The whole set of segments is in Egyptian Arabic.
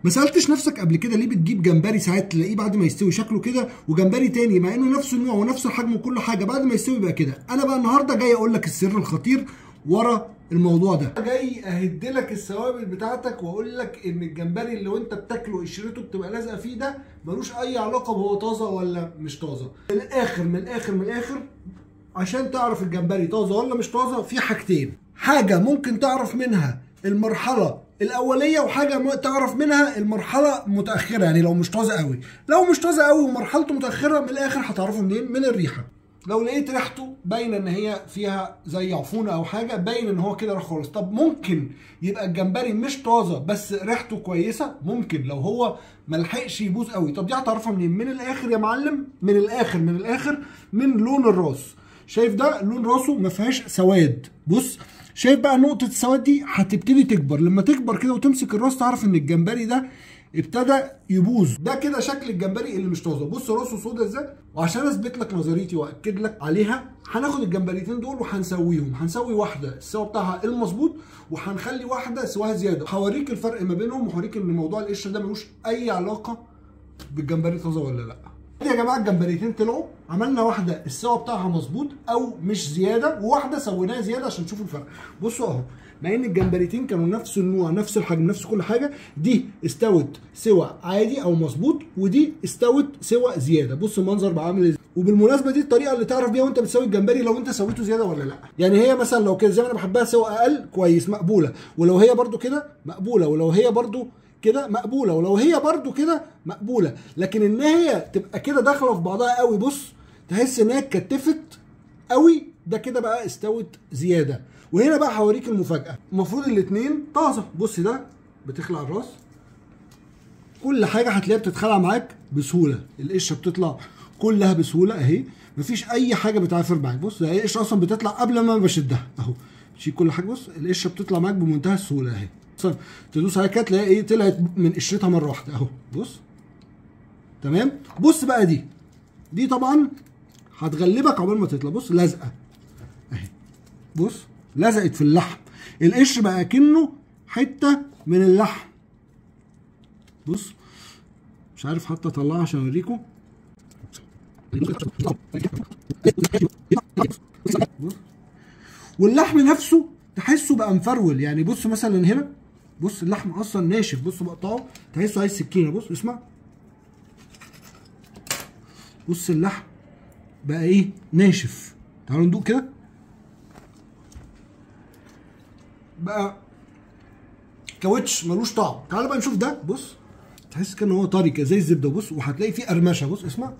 ما سالتش نفسك قبل كده ليه بتجيب جمبري ساعات تلاقيه بعد ما يستوي شكله كده، وجمبري تاني مع انه نفس النوع ونفس الحجم وكل حاجة بعد ما يستوي يبقى كده؟ انا بقى النهارده جاي اقول لك السر الخطير ورا الموضوع ده. جاي اهد لك الثوابت بتاعتك واقول لك ان الجمبري اللي وانت بتاكله قشرته بتبقى لازقه فيه ده ملوش اي علاقة بهو طازة ولا مش طازة. من الاخر من الاخر من الاخر، عشان تعرف الجمبري طازة ولا مش طازة في حاجتين، حاجة ممكن تعرف منها المرحلة الاولية وحاجه تعرف منها المرحلة متاخرة. يعني لو مش طازة قوي، لو مش طازة قوي ومرحلته متاخرة من الاخر هتعرفه منين؟ من الريحة. لو لقيت ريحته باينة ان هي فيها زي عفونه او حاجة، باين ان هو كده راح خالص. طب ممكن يبقى الجمبري مش طازة بس ريحته كويسة، ممكن لو هو ملحقش يبوظ قوي. طب دي هتعرفها منين؟ من الاخر يا معلم، من الاخر من الاخر، من لون الراس. شايف ده لون راسه ما فيهاش سواد، بص شايف بقى نقطة السواد دي هتبتدي تكبر، لما تكبر كده وتمسك الراس تعرف ان الجمبري ده ابتدى يبوظ. ده كده شكل الجمبري اللي مش طازة، بص راسه سودا ازاي. وعشان اثبت لك نظريتي واكد لك عليها هناخد الجمبريتين دول وهنسويهم، هنسوي واحدة السوا بتاعها المظبوط وهنخلي واحدة سواها زيادة. هوريك الفرق ما بينهم وهوريك ان موضوع القشرة ده ملوش اي علاقة بالجمبري طازة ولا لا. يا جماعة الجمبريتين طلعوا، عملنا واحدة السوا بتاعها مظبوط او مش زيادة، وواحدة سويناها زيادة عشان تشوفوا الفرق. بصوا اهو، مع ان الجمبريتين كانوا نفس النوع نفس الحجم نفس كل حاجة، دي استوت سوا عادي او مظبوط ودي استوت سوا زيادة. بص المنظر بقى عامل ازاي. وبالمناسبة دي الطريقة اللي تعرف بيها وانت بتسوي الجمبري لو انت سويته زيادة ولا لا. يعني هي مثلا لو كده زي ما انا بحبها سوا اقل كويس مقبولة، ولو هي برده كده مقبولة، ولو هي برده كده مقبولة، ولو هي برده كده مقبولة. لكن ان هي تبقى كده داخله في بعضها قوي، بص تحس ان هي اتكتفت قوي، ده كده بقى استوت زيادة. وهنا بقى هوريك المفاجاة، المفروض الاثنين طازة. بص ده بتخلع الراس، كل حاجة هتلاقيها بتتخلع معاك بسهولة، القشرة بتطلع كلها بسهولة اهي، مفيش اي حاجة بتعافر معاك. بص ده القشرة اصلا بتطلع قبل ما بشدها اهو، شيل كل حاجة. بص القشرة بتطلع معاك بمنتهى السهولة اهي، تدوس عليها كده تلاقي ايه طلعت من قشرتها مرة واحدة اهو. بص تمام. بص بقى دي طبعا هتغلبك عقبال ما تطلع. بص لازقه اهي، بص لزقت في اللحم، القشر بقى كأنه حتة من اللحم. بص مش عارف حتى اطلعها عشان اوريكم. بص واللحم نفسه تحسه بقى مفرول. يعني بص مثلا هنا، بص اللحم اصلا ناشف، بص بقطعه تحسه عايز سكينة. بص اسمع، بص اللحم بقى ايه ناشف. تعالوا ندوق كده، بقى كاوتش ملوش طعم. تعالوا بقى نشوف ده. بص تحس كده ان هو طري كده زي الزبدة. بص وهتلاقي فيه قرمشه. بص اسمع،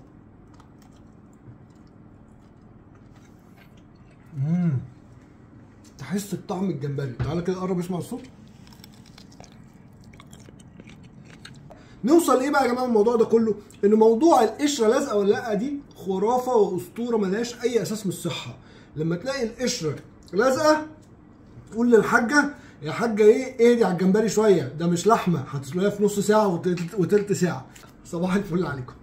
تحس بطعم الجمبري. تعالى كده قرب اسمع الصوت. نوصل ايه بقى يا جماعة الموضوع ده كله؟ ان موضوع القشرة لازقه ولا لا دي خرافه واسطوره ملهاش اي اساس من الصحة. لما تلاقي القشرة لازقه قول للحاجة يا حاجة ايه اهدي على الجمبري شوية، ده مش لحمه هتسلقيها في نص ساعة وتلت ساعة. صباح الفل عليكم.